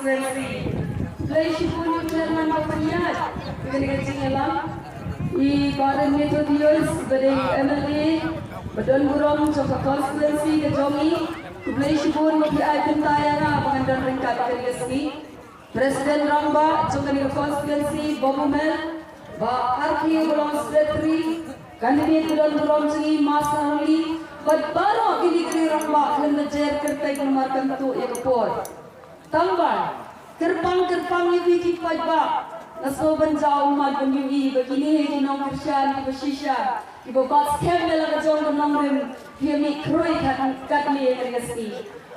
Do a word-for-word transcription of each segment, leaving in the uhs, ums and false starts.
Khublei shibun ïa u chairman ba pynïaid ïa kane ka jingïalang, i Bah Methodius ba dei u M L A ba don burom jong ka constituency ka jong i. Khublei shibun ba phi ai bynta ïa nga ba ngan don ryngkat ïa kane ka sngi. President Rangbah jong kane ka constituency Bah Bumel, Bah R K ba long secretary, candidate ba don burom jong i Master Hangli, bad baroh kine ki rangbah khlem da jer kyrteng namar kan tuh ïa ka por. Tang ba kyrpang kyrpang ïa phi ki paidbah, nga sngew ban jaw ummat ban ïohi ba kine ki nongkyrshan kiba shisha, kiba bat skhem ïa la ka jong ka nongrim, phi ïa mih khrui kat kat ne ïa ka sngi.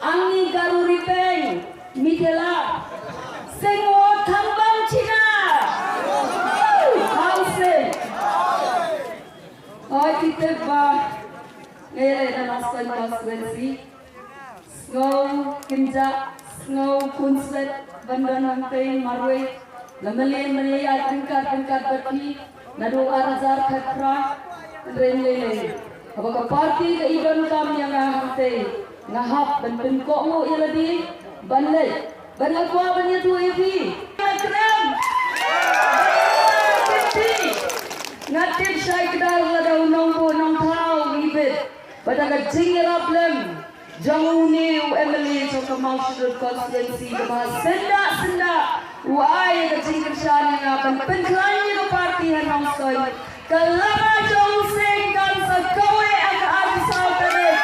Angni Garo Ripeng, Mithela, Sengwo Thangbang China. Hau sing. Hoi ki tip ba ngi leh na Nongstoiñ constituency. Sngew kynjah, sngew kunswet ban don hangtei marwei. La mlien mlien ryngkat ryngkat bad phi naduh ar hajar khatphra. Hynrei lei lei haba ka party ka i donkam ïa nga hangtei, nga hap ban pynkohnguh ïa lade ban leit. Bad nga kwah ban ïathuh ïa phi, nga kren. Nga tip shai kdar lada u nongbuh nongthaw ngi bit. Bad da ka jingïarap lem jong une u M L A jong ka Mawshynrut constituency, kaba syndah syndah u ai ka jingkyrshan ïa nga ban pynkhlaiñ ïa ka party ha Nongstoiñ. Ka lama jong u seng kan sa kaweh ha ka arphew saw tarik.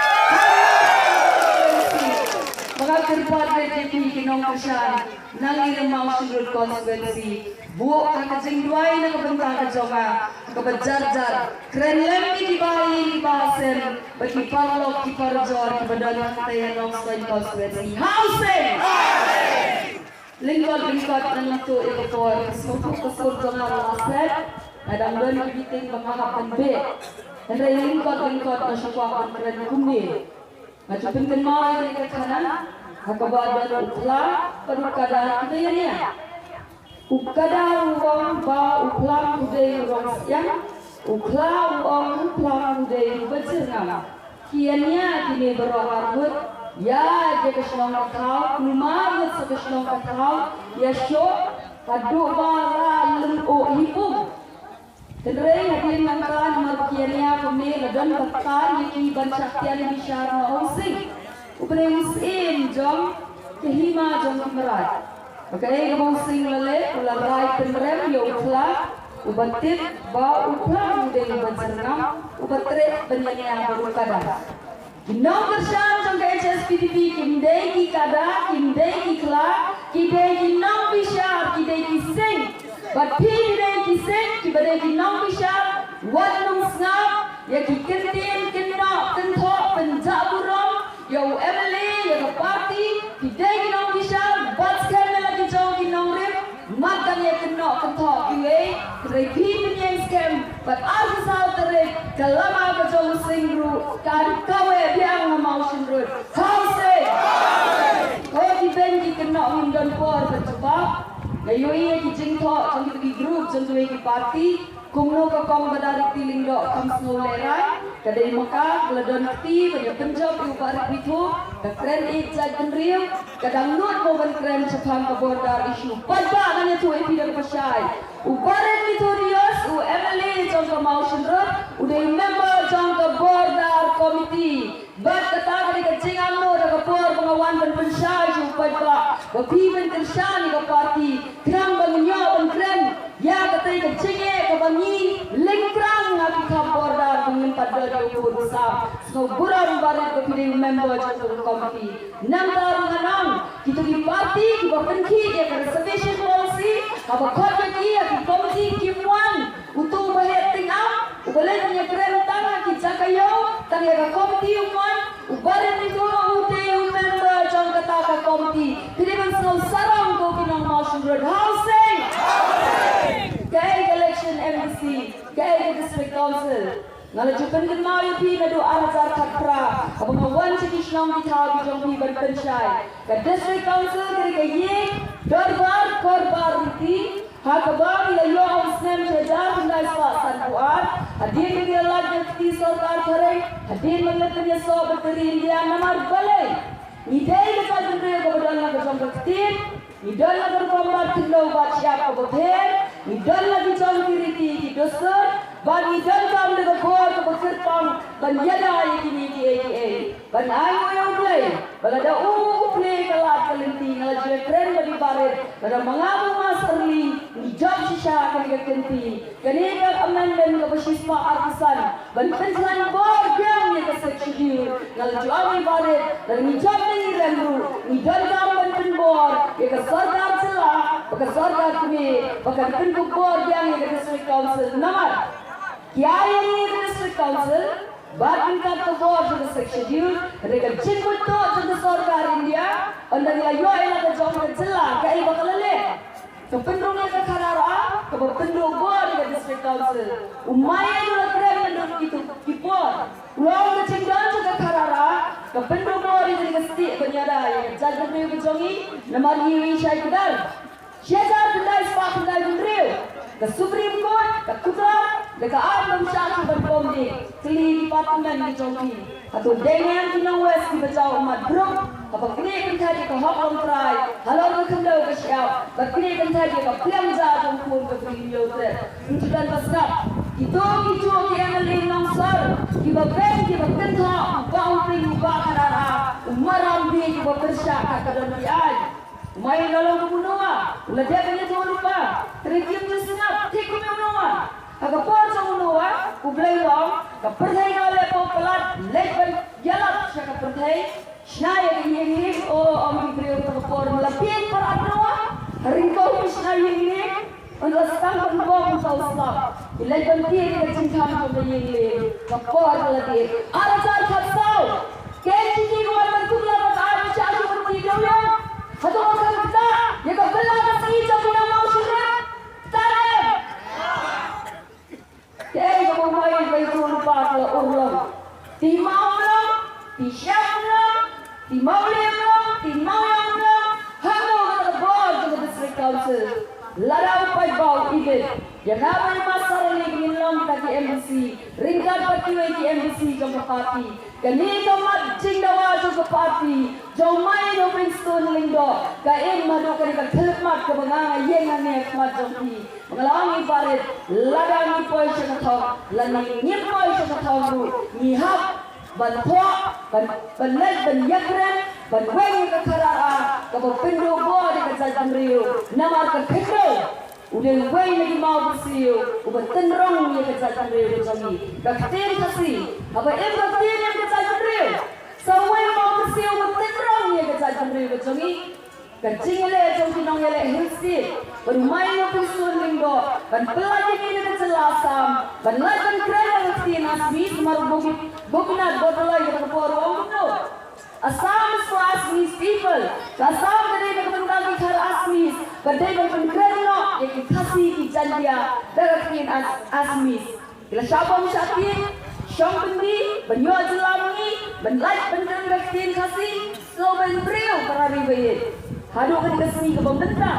Ba nga kyrpad ïa phi ki nongkyrshan na ngi na Mawshynrut constituency, buh ha ka jingduwai na ka bynta ka jong nga, kaba jar jar. Kren lem ïa ki bahaïing ki bahasem bad ki paralok ki parajor kiba don hangtei ha Nongstoiñ constituency. Hau seng. Lyngkot lyngkot, nangta ïa ka por ka sngewthuh ka sur jong nga la set. Nga dang don ki meeting ba nga hap ban beh. Hynrei lyngkot lyngkot nga shu kwah ban kren kumne. Nga ju pynkynmaw ïa kane ka khana ha kaba don u khla bad u kada, kita ïa nia. U kada u ong ba u khlam u dei u rong siang, u khla u ong u khlam u dei u bajyrngam. Ki ïa nia kine baroh arngut ïa ka shnong ka thaw, kulmar ngut sa ka shnong ka thaw ïa shoh haduh ba la lyngngoh hi pung. Hynrei hadien nangta namar ba ki ïa nia kumne, la don ba tan ïa ki ban shah tian bishar na u sing uba dei u syiem jong ka hima jong ki mrad. Ba kaei kaba u sing la leh, u la rai pynrem ïa u khla uba tip ba u khlam u dei u bajyrngam, uba treh ban ïa nia bad u kada. Ki nongkyrshan jong ka H S P D P kim dei ki kada, kim dei ki khla, ki dei ki nongbishar, ki dei ki seng. Bad phi ki dei ki seng kiba dei ki nongbishar, wat nym sngap ïa ki kyntien kynnoh kynthoh pynjah burom ïa u M L A, ïa ka party. Ki dei ki nongbishar, bat skhem ïa la ki jong ki nongrim. Mat dang ïa kynnoh kynthoh kiwei, hynrei phi pynïeng skhem bad arphew saw tarik ka lama ka jong u seng ruh kan kaweh biang ha Mawshynrut. Hau seng. Ko ki beiñ ki kynnoh, ngim don por ban jubab. Nga ïohi ïa ki jingthoh jong kiwei ki group, jong kiwei ki party. Kumno ka kong Badariti Lyngdoh kam sngew lehrai? Ka dei ma ka, ka la don kti ban ïa pynjop ïa u Bah Rit Mithu, ka kren ïeit jaitbynriew, ka dang nud mo ban kren shaphang ka border issue. Paidbah, ngan ïathuh ïa phi da kaba shai. U Bah Rit Mithu Riewngam, u M L A jong ka Mawshynrut, u dei member jong ka border committee. Bad kata ka dei ka jingangnud ha ka por ba nga wan ban pynshai sha u paidbah ba phi ban kyrshan ïa ka party, khnang ba ngin ïoh ban kren ïa katei ka jingeh kaba ngi lyngkrang ha ki khap border ba ngim pat don ïa u khuid u sam. Sngewburom Bah Rit ba phi dei u member jong ka committee. Nangta ruh ngan ong, kito ki party kiba pynkhih ïa ka reservation policy, haba khot ïa ki ha ki committee kim wan. Uto uba heh tyngam, uba leit ban ïakren tang ha ki jaka ïew, tang ïa ka committee um wan. U Bah Rit Mithu u dei u member jong kata ka committee. Phi dei ban sngew sarong ko ki nong Mawshynrut. Hau seng! Kaei ka election M D C, kaei ka district council. Nga la ju pynkynmaw ïa phi naduh ar hajar khatphra, haba nga wan sha ki shnong ki thaw ki jong phi ban pynshai. Ka district council ka dei ka ïing dorbar korbar riti, ha kaba ngi la ïoh ha u snem shi hajar khyndai spah sanphew ar, hadien ba ngi la lait da ka kti sorkar phareng, hadien ba ngi la pynïasoh bad ka ri India. Namar balei? Ngi dei ka jaitbynriew kaba don la ka jong ka ktien, Ngi don la ka rukom bad khyndew bad shyiap kaba pher, ngi don la ki jong ki riti ki dustur, bad ngi donkam da ka bor kaba kyrpang ban ïada ïa kine kiei kiei. Ban ai nguh ïa U Blei ba lada u, u plie ka lad ka lynti, nga la ju ïakren bad i Barit, lada ma nga ma u Masterly ngi jop shisha kane ka kynti. Kane ka amendment kaba shispah arphew san ban pynkhlaiñ bor biang ïa ka Sixth Schedule. Nga la ju ong i Barit, lada ngi jop ne ngi rem ruh, ngi donkam ban pynbor ïa ka sorkar jylla, ba ka sorkar kmie ba kan pynkup bor biang ïa ka District Council. Namar ki ai ïa ngi ïa ka District Council bad ryngkat ka bor jong ka Sixth Schedule, hynrei ka jingmutdur jong ka sorkar India, ynda ngi la ïoh ïa la ka jong ka jylla, kaei ba ka la leh? Ka pynrung ïa ka Kharara kaba pynduh bor ïa ka District Council. U Maïan u la kren naduh kito ki por. U la ong ka jingdon jong ka Kharara ka pynduh bor ïa ka stieh ban ïada ïa ka jaitbynriew ka jong ngi. Namar ngi ïohi shai kdar, shi hajar khyndai spah khyndai hynriew, ka Supreme Court ka kutlar da ka aiñ bym shah shuh ban pom ding. Kylli ki department ki jong ki, hato dei ne em ki nong West kiba jaw ummat bruk haba knieh kynthait ïa ka hok longtrai halor ka khyndew ka shyiap, bad knieh kynthait ïa ka pliang ja jong khun ka Bri Hynñiewtrep? Ym ju don ba sngap. Kito kijuh ki M L A nongshor kiba beiñ, kiba kynthoh u Bah Hoping, u Bah Kharara, u Maram Bey, kiba pyrshah kat ka don ki aiñ. U Maïan u la long kum u Noah, u la dep ban ïathuh lypa. Hynrei kim ju sngap, thik kum u Noah. Ha ka por jong u Noah, U Blei u la ong, ka pyrthei ka la leh paw palat, leit ban ïalap sha ka pyrthei. Shna ïa ka ïing lieng, o, ong ki briew, ha ka por ba la bieit para Noah, ha ryngkew ki shna ïing lieng. Ynda la sdang ban bom uta u slap, ki leit ban tied ïa ka jingkhang jong ka ïing lieng. Ka por ka la dih. Ar hajar khatsaw, K N G T ka wan ban tuklar ba ka aiñ bym shah shuh ban tied ïa u ïong. Hato ka kham ktah ïa ka bylla ka sngi jong ki nongmawshynrut? Ktah em? Te ïa ka bynta ïa ka ïing jong u pa ka la urlong. Te maw ym long, te shyiap ym long, te mawlieh ym long, te mawïong ym long. Hangno kata ka bor jong ka District Council? Lada u paidbah u ibit, ïa nga bad i Masterly ngin long kita ki M D C, ryngkat bad kiwei ki M D C jong ka party. Kane ka mat jingdawa jong ka party jong u Maïan Hopingstone Lyngdoh ka im haduh kane ka khyllipmat kaba nga nga ïeng hangne ha khmat jong phi. Ba nga la ong i Barit, lada ngi poi sha ka thong lane ngim poi sha ka thong ruh, ngi hap ban thoh, ban, ban leit ban ïakren, ban weng ïa ka Kharara kaba pynduh bor ïa ka jaitbynriew. Namar ka khyndew u dei uwei na ki mawbyrsiew uba tynrong ïa ka jaitbynriew ka jong ngi. Ka ktien Khasi, haba im ka ktien ïa ka jaitbynriew, sa uwei u mawbyrsiew uba tynrong ïa ka jaitbynriew ka jong ngi? Ka jingïaleh jong ki nongïaleh Hill State bad u Maïan Hopingstone Lyngdoh ban pyllait ïa ngi na ka jylla Assam ban lait ban kren ïa ka ktien Assamese, namar u Gopi-, Gopinath Bordoloi kata ka por u ong kumno. Assam is for Assamese people. Ka Assam ka dei na ka bynta ki Khar Assamese, ka dei ban pynkren noh ïa ki Khasi ki Jaintia da ka ktien As-, Assamese. Ki la shah bom shah tied, shong byndi, ban ïoh jylla ma ngi, ban lait ban kren ka ktien Khasi. Sngewbha ïa ki briew para ri ba ïeit. Haduh kane ka sngi kaba mynta,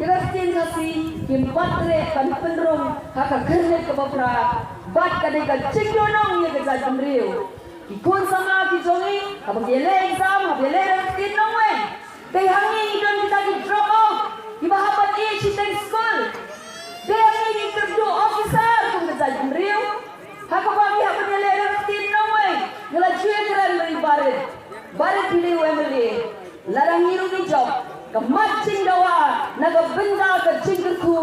ïa ka ktien Khasi kim pat treh ban pynrung ha ka khyrnit kaba phra, bad ka dei ka jingduhnong ïa ka jaitbynriew. Ki khun samla ki jong ngi, haba ki ïaleh exam, haba ki ïaleh da ka ktien nongwei, dei hangne ngi don kita ki drop out kiba hap ban ïeh shiteng skul. Dei hangne ngi kyrduh officer kum ka jaitbynriew. Ha kaba ngi hap ban ïaleh da ka ktien nongwei, nga la ju ïakren bad i Barit. Barit phi dei u M L A. Lada ngi ruh ngi jop, ka mat jingdawa na ka bynta ka jingkyrkhu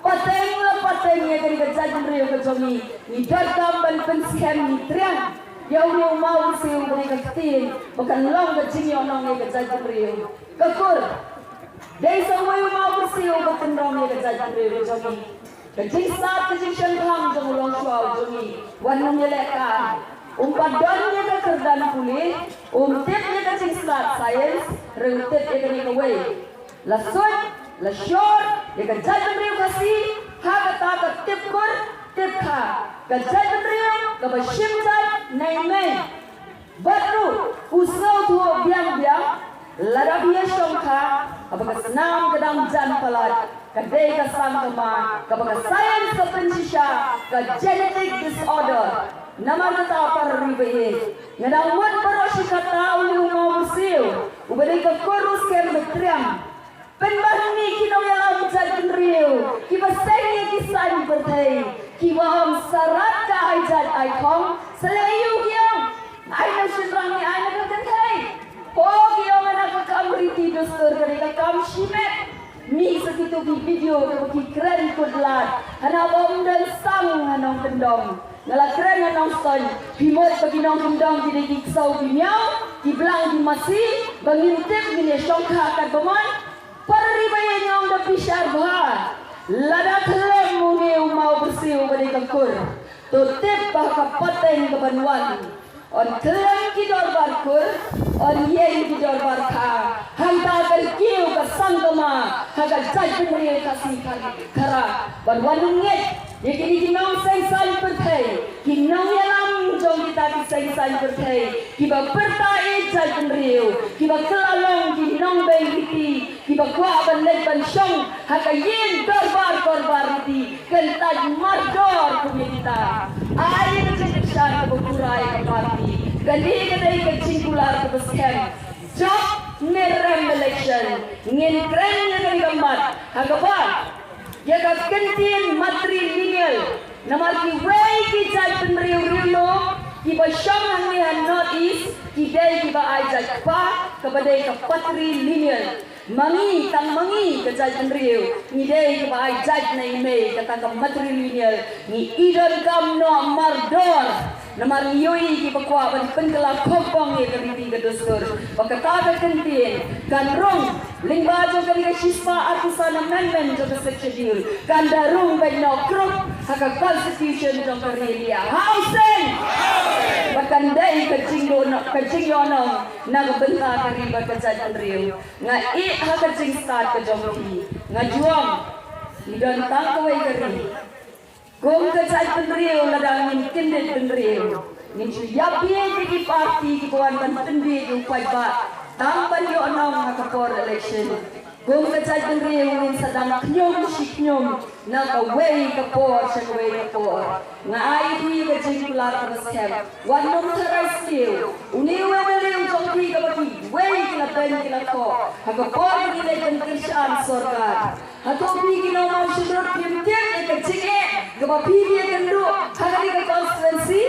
pateng la pateng ïa kane ka jaitbynriew ka jong ngi, ngi donkam ban pynskhem, ngi triang ïa une u mawbyrsiew kane ka ktien ba kan long ka jingïohnong ïa ka jaitbynriew. Ka kur, dei sa uwei u mawbyrsiew ba tynrong ïa ka jaitbynriew ka jong ngi. Ka jingstad ka jingshemphang jong u longshuwa u jong ngi, wat nym ïalehkai. Um pat don ïa ka kyrdan pule, um tip ïa ka jingstad science, hynrei u tip ïa kane kawei. La suit la shor ïa ka jaitbynriew Khasi ha kata ka tip kur tip kha, ka jaitbynriew kaba shim jait na i mei. Bad ruh u sngewthuh biang biang, lada phi ïashongkha, haba ka snam ka dang jan palat, ka dei ka sang ka ma, kaba ka science ka pynshisha, ka genetic disorder. Namar kata para ri ba ïeit, nga dang wad baroh shi katta une u mawbyrsiew uba dei ka kur u skhem ba triang. Pynban hangne ki nongïalam jaitbynriew kiba seng ïa ki saiñ pyrthei kiba ong sarat ka ai jait ai khong, sa leh aïu ki ong? Ai na shynrang ne ai na ka kynthei? Ko ki ong, na ka kam riti dustur ka dei ka kam shimet. Mih sa kito ki video kaba ki kren kut lad, hana ba ym don sang ha nongkyndong. Nga la kren ha Nongstoiñ, phi mut ba ki nongkyndong ki dei ki ksew ki miaw, ki blang ki masi, ba ngim tip ngin ïa shongkha katba mon. Para ri ba ïeng, ong da bishar bha. Lada khlem une u maw byrsiw ba dei ka kur, to tip ba ha ka pateng kaban wan, yn khlem ki dorbar kur, yn ïeng ki dorbar kha. Hangta ka rkiew ka sangkama ha ka jaitbynriew Khasi Khara, ban wan ngeit ïa kine ki nongseng saiñ pyrthei, ki nongïalam jong kita ki seng saiñ pyrthei, kiba pyrta ïa jaitbynriew, kiba kylla long ki nongbeiñ riti, kiba kwah ban leit ban shong ha ka ïing dorbar dorbar riti, kyntait mardor kum ïa kita. Ai ïa ka jingkyrshan kaba pura ïa ka party. Kane ka dei ka jingkular kaba skhem. Jop ne rem election, ngin kren ïa kane ka mat ha kaba ïa ka kyntien matrilineal. Namar kiwei ki jaitbynriew riewlum kiba shong hangne ha North East ki dei kiba ai jait kpa kaba dei ka patrilineal. Ma ngi, tang ma ngi ka jaitbynriew, ngi dei kiba ai jait na i mei, kata ka matrilineal. Ngi i donkam noh mardor. Namar ngi ïohi kiba kwah ban pynkylla khokbong ïa ka riti ka dustur. Ba kata ka kyntien kan rung lyngba jong kane ka shispah arphew san amendment jong ka Sixth Schedule, kan da rung beit noh krup ha ka constitution jong ka ri India. Hau seng! Ba kan dei ka jingïohnong, ka jingïohnong na ka bynta ka ri bad ka jaitbynriew. Nga ïeh ha ka jingstad ka jong phi. Nga juang, ngi don tang kawei ka ri. Kum ka jaitbynriew, lada ngin kyndit bynriew, ngin shu ïa bieit ïa ki party kiba wan ban pynbieit ïa u paidbah tang ban ïohnong ha ka por election. Kum ka jaitbynriew ngin sa dang khñium shi khñium na kawei ka por sha kawei ka por. Nga ai ïa phi ka jingkular kaba skhem. Wat nym tharai sniew. Une u MLA u jong phi kaba kiwei ki la beiñ ki la thoh ha ka por ba ngi leit ban kyrshan sorkar. Hato phi ki nongmawshynrut phim tip ïa ka jingeh kaba phi phi ïakynduh ha kane ka constituency?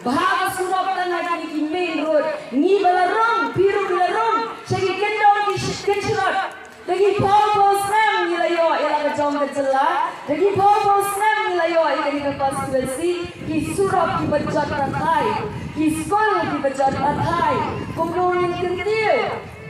Ba ha ka surok tang ha kine ki main road ngi ba la rung, phi ruh phi la rung sha ki kyndong ki sh-, kynshrot. Da ki phew phew snem ngi la ïoh ïa la ka jong ka jylla. Da ki phew phew snem ngi la ïoh ïa kane ka constituency. Ki surok kiba jot pathai, ki skul kiba jot pathai. Kumno ngin kyntiew?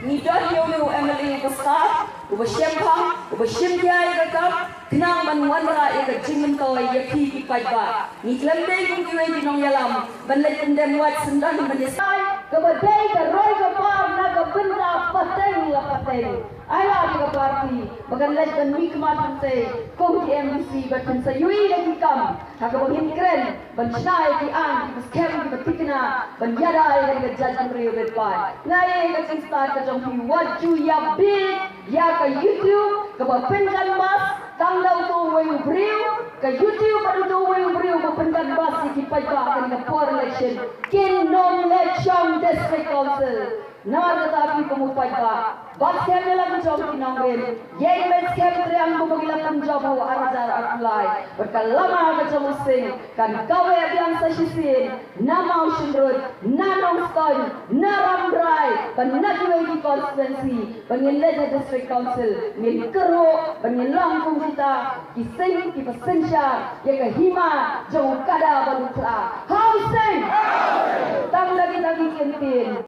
Ngi don ïa une u MLA uba stad, uba shemphang, uba shim khia ïa ka kam, khnang ban wanrah ïa ka jingmyntoi ïa phi ki paidbah. Ngi khlem dei kum kiwei ki nongïalam ban leit pyndem wait syndon ban ïa sai. Kaba dei ka roi ka par na ka bynta pateng la pateng. Ai lad ïa ka party ba kan leit ban mihkhmat hangtei kum ki MDC bad phin sa ïohi da ki kam ha kaba ngin kren ban shna ïa ki aiñ kiba skhem kiba thikna ban ïada ïa ka jaitbynriew rit paid. Nga ïa ka jingstad ka jong phi, wat ju ïa bieit ïa ka YouTube kaba pyncanvass tang da uto uwei u briew. Ka YouTube bad uto uwei u briew ba pyncanvass ïa ki paidbah ha kane ka por election kin nym leit shong District Council. Namar kata phi kum u paidbah, bat skhem ïa la ka jong ki nongrim, ïeng beit skhem triang kumba ki la pynjop ha u ar hajar arphew lai. Bad ka lama ka jong u sing kan kaweh biang sa shisien na Mawshynrut, na Nongstoiñ, na Rambrai bad na kiwei ki constituency. Ba ngin leit ha District Council ngin kyrhuh ba ngin long kum kita ki sing kiba synshar ïa ka hima jong u kada bad u khla. Hau sing! Tang da kita ki kyntien.